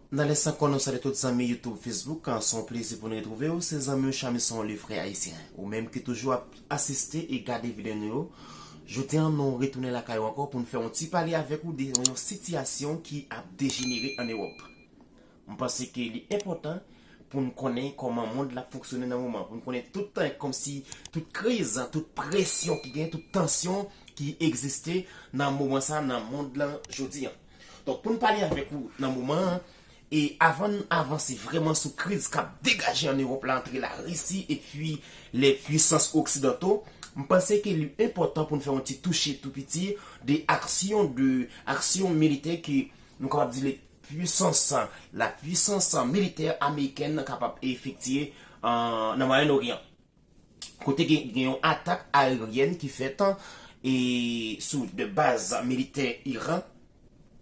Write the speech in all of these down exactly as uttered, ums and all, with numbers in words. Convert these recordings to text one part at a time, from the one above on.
Nan lè san kò nou salye tout zanmi YouTube, Facebook, se yon plezi pou n retwouve w, se zanmi w Chamison, le frè ayisyen. Ou menm ki toujou ap asiste e gade videyo nou yo, jodi an nou retounen lakay ou ankò pou n fè yon ti pale avèk ou de yon sitiyasyon ki ap dejenere ann Ewòp. M panse ke li enpòtan pou n konnen kòman mond la ap fonksyone nan moman, pou n konnen tout tan, kòmsi tout kriz, tout presyon ki gen, tout tansyon ki egziste nan moman sa nan mond lan jodi an. Donk, pou n pale avèk ou nan moman an, e avan n avanse vrèman sou kriz k ap degaje ann Ewòp la antre Larisi epi lè pwisans oksidanto, m panse ke li enpòtan pou n fè yon ti touche tou piti de aksyon, de aksyon militè ke nou kapab di le pwisans, la pwisans militè amerikèn kapab efektye nan Mwayen Oryan. Kote gen, gen yon atak aeryèn ki fèt e sou de baz militè Iran,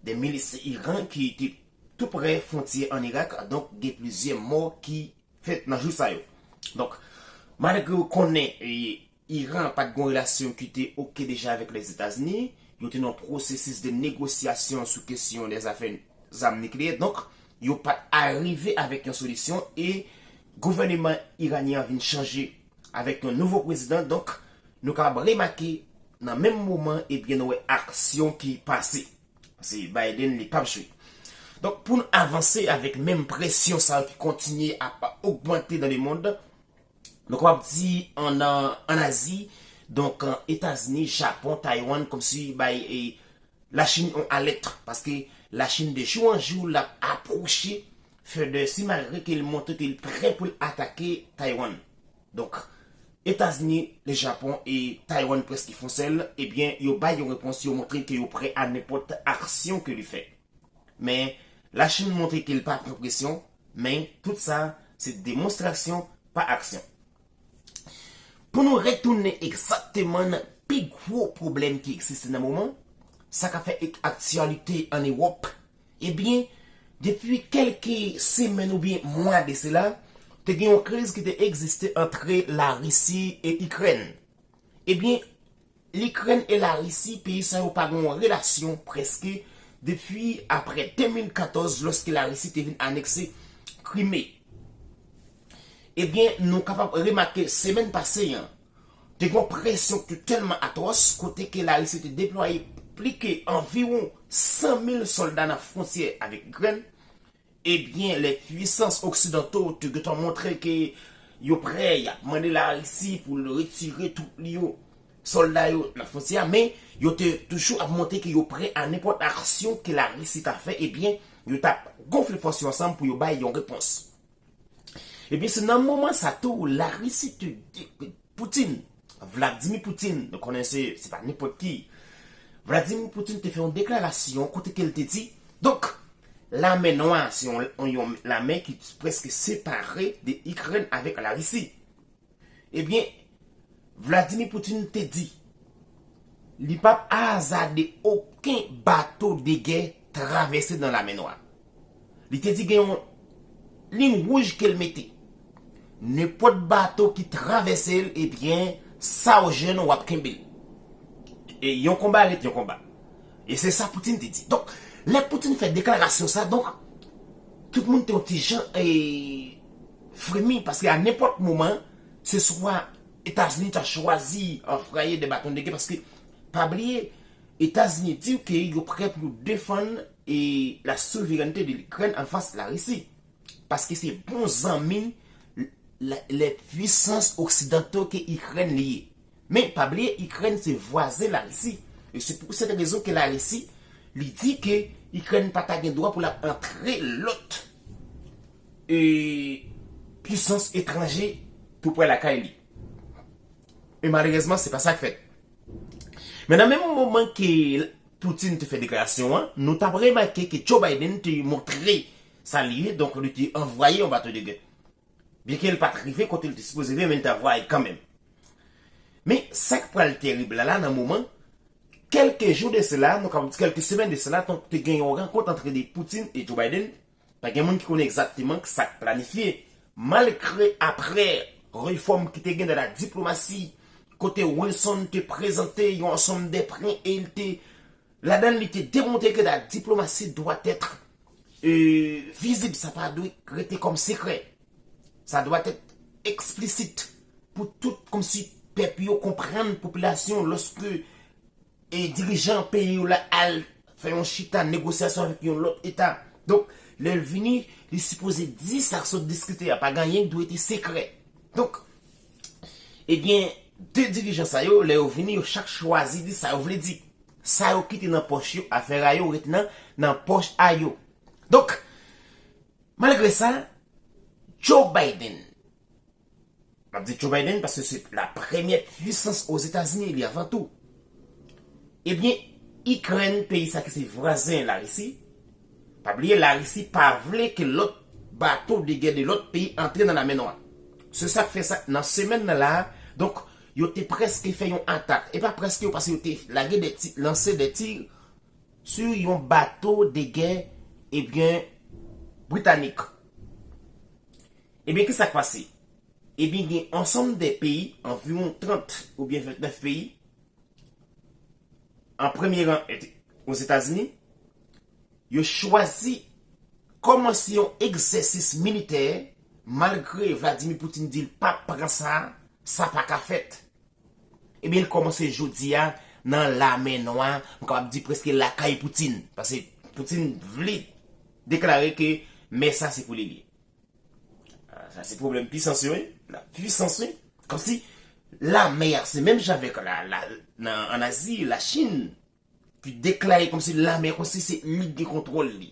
de milis Iran ki te tou prè fwontyè ann Irak, donk gen plizyè mò ki fèt nan jou sa yo. Donk, malgre w konnen e, Iran pa t gen yon relasyon ki te oke deja avèk Lèzetazini, yo te nan pwosesis de negosyasyon sou kesyon dèzafè zam nikleyè, donk, yo pa t arive avèk yon solisyon e gouvèneman iranyen an vin chanje avèk yon nouvo prezidan, donk, nou kapab remake nan menm moman, ebyen, nou wè aksyon ki pase. Se Biden, li p ap jwe. Donk, pou n avanse avèk menm presyon sa yo ki kontinye ap ogmante dans le monde, donk, w ap di an, an Azi, donk, Etazini, Japon, Taiwan, kòmsi bay e, Lachin yon alèt, paske Lachin de jou an jou l ap apwoche fè de si malgre ke l montre ke l prè pou l atake Taiwan. Donk, Etazini, le Japon e Taiwan prèske fon sèl, ebyen, yo bay yon repons, yo montre ke yo prè a nenpòt aksyon ke li fè. Men, Lachin montre ke l pa pran presyon, men tout sa se demonstrasyon, pa aksyon. Pou nou retounen egzakteman nan pi gwo pwoblèm ki egziste nan moman, sa k ap fè ek aktyalite ann Ewòp, ebyen, depi kèlke semèn oubyen mwa de sela, te gen yon kriz ki te egziste antre Larisi e Ikrèn. Ebyen, Likrèn e Larisi, peyi sa yo pa gen yon relasyon prèske depi apre de mil katòz, lòske Larisi te vin anekse Krime. Ebyen, nou kapab remake semèn pase an, te gen yon presyon ki te tèlman atwòs, kote ke Larisi te deplwaye pli ke anviwon san mil sòlda nan fwontyè avèk Ikrèn, ebyen, lè pwisans oksidanto te gentan montre ke yo prè, y ap mande Larisi pou l retire twoup li yo, sòlda yo nan fwontyè a, men yo te toujou ap montre ke yo prè a nenpòt aksyon ke Larisi ta fè, ebyen, yo t ap gonfle fòs yo ansanm pou yo bay yon repons. Ebyen, se nan moman sa tou, Larisi te, Putin, Vladimir Putin, nou konnen se, se pa nenpòt ki, Vladimir Putin te fè yon deklarasyon kote ke l te di, donk, Lamè Nwa, se yon, yon, yon lamè ki prèske separe de Ikrèn avèk Larisi. Ebyen, Vladimir Putin te di, li p ap azade okenn bato de gè travèse nan Lamè Nwa. Li te di gen yon liy wouj ke l mete. Nenpòt bato ki travèse l, ebyen, sa w jwenn, w ap kenbe l. E yon konba ret yon konba. E se sa Putin te di. Donk, lè Putin fè deklarasyon sa, donk, tout moun te yon ti jan e, fremi, paske a nenpòt moman, se swa Etazini ta chwazi anfwaye de baton de gè, paske, pa bliye, Etazini di ke yo prè pou yo defann e la souverènte de Likrèn anfas Larisi. Paske se bon zanmi lè pwisans oksidanto ke Ikrèn li ye. Men, pa bliye, Ikrèn se vwazen Larisi. E se pou sèt rezon ke Larisi, li di ke Ikrèn pa ta gen dwa pou l ap antre lòt e, pwisans etranje tou prè lakay li. E malerezman, se pa sa k fèt. Men nan menm moman ke Putin te fè deklarasyon an, nou t ap remake ke Joe Biden te montre sa li ye, donk li te anvwaye yon bato de gè. Byenke l pa t rive kote l te sipoze rive, men l te anvwaye kanmenm. Men sa k pral terib la, la nan moman, kèlke jou de sela, nou kapab di kèlke semèn de sela, donk te gen yon rankont antre de Putin e Joe Biden, pa gen moun ki konnen egzakteman sa k planifye. Malgre apre refòm ki te gen nan la diplomasi, kote Wilson te prezante yon ansanm de pwen e l te, ladan l, li te demontre ke la diplomasi doit être euh, vizib, sa pa dwe rete kòm sekrè. Sa dwa èt eksplisit pou tout, kòmsi pèp yo konprann, popilasyon, lòske e dirijan peyi yo la al fè yon chita negosyasyon avèk yon lòt eta. Donk, lè l vini, li sipoze di sa k sot diskite a. Pa gen anyen ki dwe rete sekrè. Donk, ebyen, de dirijan sa yo, lè yo vini, yo chak chwazi di sa yo vle di. Sa yo kite nan pòch yo, afè a yo rete nan, nan pòch a yo. Donk, malgre sa, Joe Biden, m ap di Joe Biden paske se la premyè pwisans Ozetazini, li avan tou. Ebyen, Ikrèn, peyi sa ki se vwazen Larisi, pa bliye Larisi pa vle ke lòt bato de gè de lòt peyi antre nan Lamè Nwa. Se sa k fè sa, nan semèn nan la, donk, yo te prèske fè yon atak. E pa prèske, paske yo te lage de ti, lanse de ti sou yon bato de gè, ebyen, britanik. Ebyen, ki sa k pase? Ebyen, gen ansanm de peyi, anviwon trant oubyen vennèf peyi, an premye ran, Ozetazini, yo chwazi kòmanse yon egzèsis militè, malgre Vladimir Putin di l p ap pran sa, sa pa ka fèt. Ebyen, l kòmanse jodi a nan Lamè Nwa, m kapab di prèske lakay Putin, paske Putin vle deklare ke mè sa se pou li li. Ah, sa se pwoblèm pwisans yo, wi. La pwisans, wi. Kòmsi lamè a, se menm jan avèk la, la, nan, ann Azi, Lachin, ki deklare kòmsi lamè, kòmsi se li ki gen kontwòl li.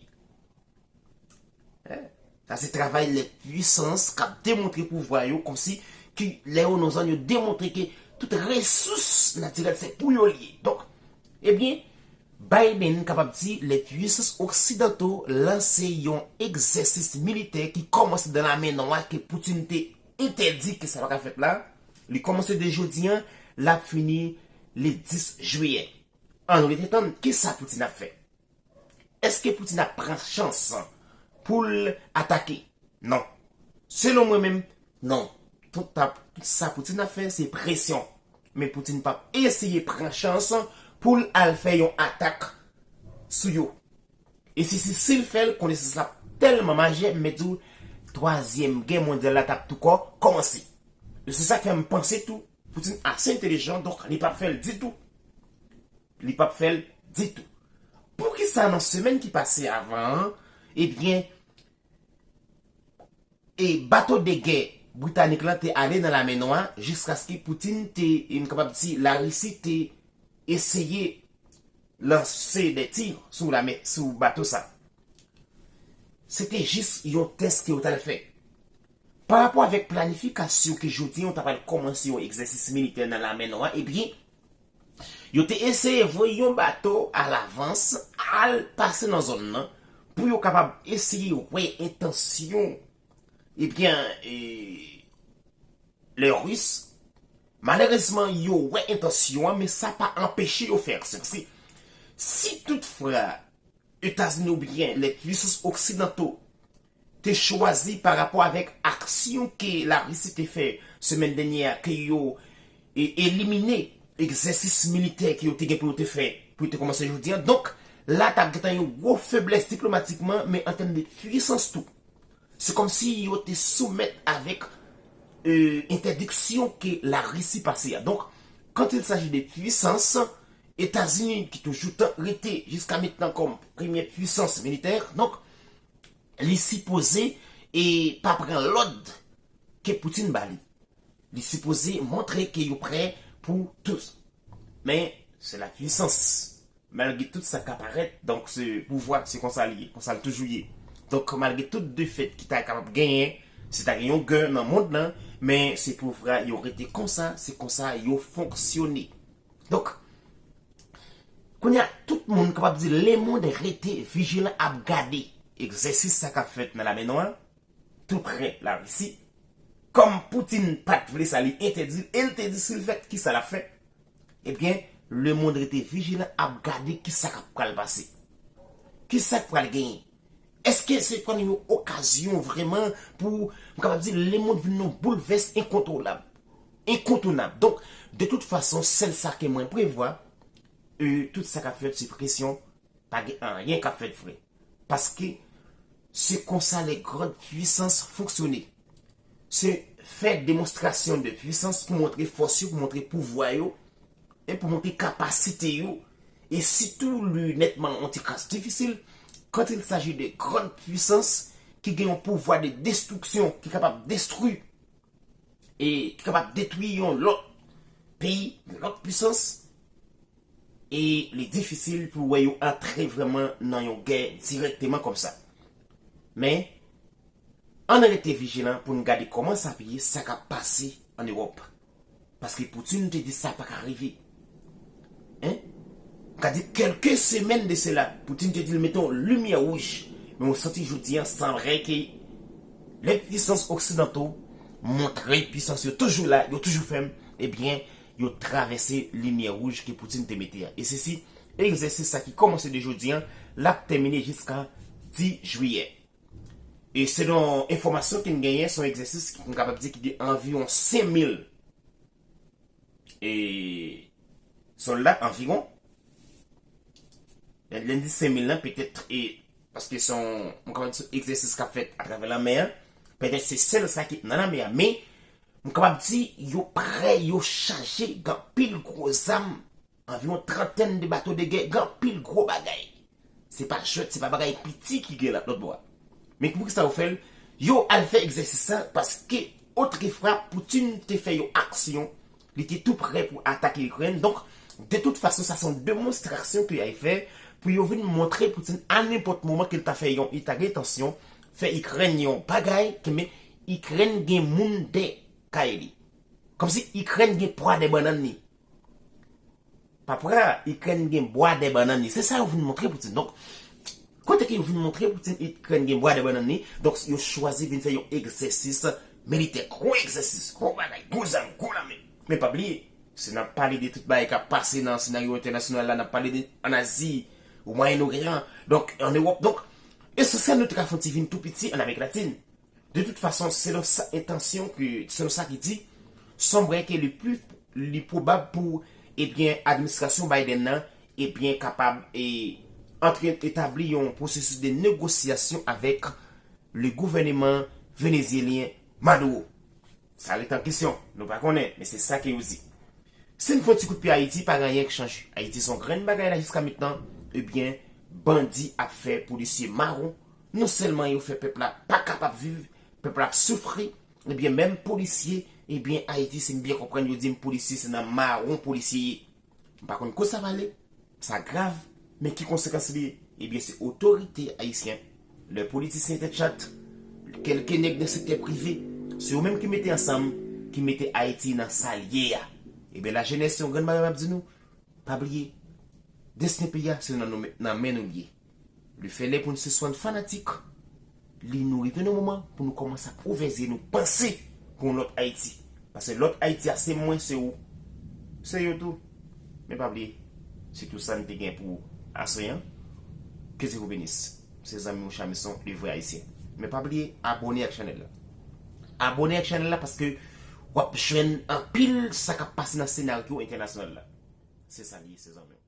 Hein? Sa se travay lè pwisans k ap demontre pouvwa yo, kòmsi ki lè yo nan zòn, yo demontre ke tout resous natirèl se pou yo li ye. Donk, ebyen, Biden kapab di lè pwisans oksidanto lanse yon egzèsis militè ki kòmanse nan Lamè Nwa ke Putin te entèdi ke sa pa ka fèt la. Li kòmanse de jodi a, l ap fini le dis jiyè. Ann rete tann, kisa Putin ap fè? Èske Putin ap pran chans pou l atake? Non. Selon mwen menm, non. Tout ap, tout sa Putin ap fè, se presyon. Men Putin p ap eseye pran chans pou l al fè yon atak sou yo. E si, si, si l fè l, konesans l ap tèlman majè, m mèt di w, twazyèm gè mondyal la t ap toukò kòmanse. E se sa k fè m panse tou, Putin ase entelijan, donk li p ap fè l ditou. Li p ap fè l ditou. Poukisa nan semèn ki pase avan an, ebyen, e bato de gè britanik lan te ale nan Lamè Nwa jiskaske Putin te, e m kapab di, Larisi te eseye lanse de ti sou lamè, sou bato sa. Se te jis yon tès ke yo t al fè. Pa rapò avèk planifikasyon ke jodi a yo ta pral kòmanse yon egzèsis militè nan Lamè Nwa, ebyen, yo te eseye voye yon bato alavans al pase nan zòn nan pou yo kapab eseye wè entansyon, ebyen, e, lè Ris. Malerezman, yo wè entansyon an, men sa pa anpeche yo fè aksyon. Paske si toutfwa Etazini oubyen lè pwisans oksidanto te chwazi pa rapò avèk aksyon ke Larisi te fè semèn dènyè a, ke yo e, elimine egzèsis militè ke yo te gen pou yo te fè, pou yo te kòmanse jodi a. Donk, la t ap gentan yon gwo feblès diplomatikman, men an tèm de pwisans tou. Se kòmsi yo te soumèt avèk, e, entèdiksyon ke Larisi pase a. Donk, quand il s'agit de puissance, Etazini, ki toujou tan rete jiska mentnan kòm premyè pwisans militè, donk, li sipoze e pa pran lòd ke Putin ba li. Li sipoze montre ke yo prè pou tout. Men, se la pwisans. Malgre tout sa ka parèt, donk se pouvwa, se konsa li ye, konsa l toujou ye. Donk, malgre tout defèt ki ta kapab genyen, si ta gen yon gè nan mond lan, men se pouvwa yo rete konsa, se konsa yo fonksyone. Donk, kounye a, tout moun kapab di lemonn rete vijilan ap gade egzèsis sa k ap fèt nan Lamè Nwa, tou prè Larisi. Kòm Putin pa t vle sa, li entèdi l, e l te di si l fèt, kisa l ap fè? Ebyen, lemonn rete vijilan ap gade kisa k ap pral pase. Kisa k pral genyen? Èske se pral yon okazyon vrèman pou, m kapab di, lemonn vin yon boulvès enkontwolab, enkontounab? Donk, de tout fason, sèl sa ke mwen prevwa, e, tout sa k ap fèt se presyon, pa gen anyen k ap fèt vre. Paske Se konsa les grandes puissances fonctionner. Se fè demonstrasyon de puissance pou montre fòs yo, pou montre pouvwa yo, e pou montre kapasite yo. E sitou li nètman yon ti kras difisil, quand il s'agit de grandes puissances ki gen yon pouvwa de destriksyon, ki kapab destri, e ki kapab detwi yon lòt peyi, yon lòt pwisans, e li difisil pou wè yo antre vrèman nan yon gè dirèkteman kòmsa. Men, ann rete vijilan pou n gade kòman sa ap ye, sa k ap pase ann Ewòp. Paske Putin te di sa pa ka rive. Hein? Ka di kèlke semèn de sela, Putin te di l mete yon limyè wouj. Men w santi jodi an, sanble ke lè pwisans oksidanto montre pwisans yo toujou la, yo toujou fèm, ebyen, yo travèse limyè wouj ke Putin te mete a. E se si egzèsis sa ki kòmanse de jodi an, l ap tèmine jiska dis jiyè. E selon enfòmasyon ke n genyen, se yon egzèsis ki, m kapab di ki gen anviwon senk mil e sòlda anviwon. Lè, lè n di senk mil lan, petèt, e, paske se yon, m kapab di se yon egzèsis k ap fèt atravè lanmè an, petèt se sèl sa ki nan lanmè an, men m kapab di yo prè, yo chaje, gen anpil gwo zam, anviwon trantèn de bato de gè, gen anpil gwo bagay. Se pa jwèt, se pa bagay piti ki gen la, lòt bò a. Men poukisa yo fè l? Yo al fè egzèsis sa paske otrefwa Putin te fè yon aksyon, li te tou prè pou atake Ikrèn. Donk, de tout fason, sa se yon demonstrasyon ke y al fè pou yo vin montre Putin a nenpòt moman ke l ta fè yon eta de tansyon, fè Ikrèn yon bagay, ke men Ikrèn gen moun dèyè kay li. Kòmsi Ikrèn gen pwa dèyè bannann li. Pa pra, Ikrèn gen bwa dèyè bannann li. Se sa yo vin montre Putin. Donk, kote ke yo vin montre Putin Ikrèn gen bwa dèyè bannann li, donk yo chwazi vin fè yon egzèsis militè, gwo egzèsis, gwo bagay, gwo zam, gwo lame. Men pa bliye, si n ap pale de tout bagay k ap pase nan senaryo entènasyonal la, n ap pale de, ann Azi, o Mwayen Oryan, donk, ann Ewòp. Donk, esansyèl nou te ka fè yon ti vin tou piti ann Amerik Latin. De tout fason, selon sa entansyon ke, selon sa ki di, sanble ke li pli, li pwobab pou, ebyen, administrasyon Biden nan, ebyen, kapab, e, antre, etabli yon pwosesis de negosyasyon avèk le gouvèneman venezyelyen Maduro. Sa ret an kesyon, nou pa konnen, men se sa ke yo di. Si n fè yon ti kout pye Ayiti, pa gen anyen k chanje. Ayiti se yon grenn bagay la jiska mentnan, ebyen, bandi ap fè polisye mawon. Non sèlman yo fè pèp la pa kapab viv, pèp la ap soufri, ebyen, menm polisye, ebyen, Ayiti, si m byen konprann, yo di m polisye, se nan mawon polisye ye. M pa konn kote sa prale, sa grav, men ki konsekans li ye? Ebyen, se otorite ayisyen. Lè politisyen tèt chat, kèlke nèg nan sektè prive, se yo menm ki mete ansanm, ki mete Ayiti nan sa l ye a. Ebyen, lajenès, se yon grenn bagay m ap di nou, pa bliye, desten peyi a, se nan nou, nan men nou l ye. Li fè lè pou n sispann fanatik. Li nou rive nan moman pou nou kòmanse ap ouvè zye nou, panse pou yon lòt Ayiti. Paske lòt Ayiti a se mwen, se ou, se yo tou. Men pa bliye, se tou sa n te gen pou aswè an. Ke Dye vous bénisse. Se zanmi w Chamison, le vrai haïtien. Men pa bliye, abòne ak chanèl la. Abòne ak chanèl la paske w ap jwenn anpil sa k ap pase nan senaryo entènasyonal la. Se sa l ye, se zanmi w.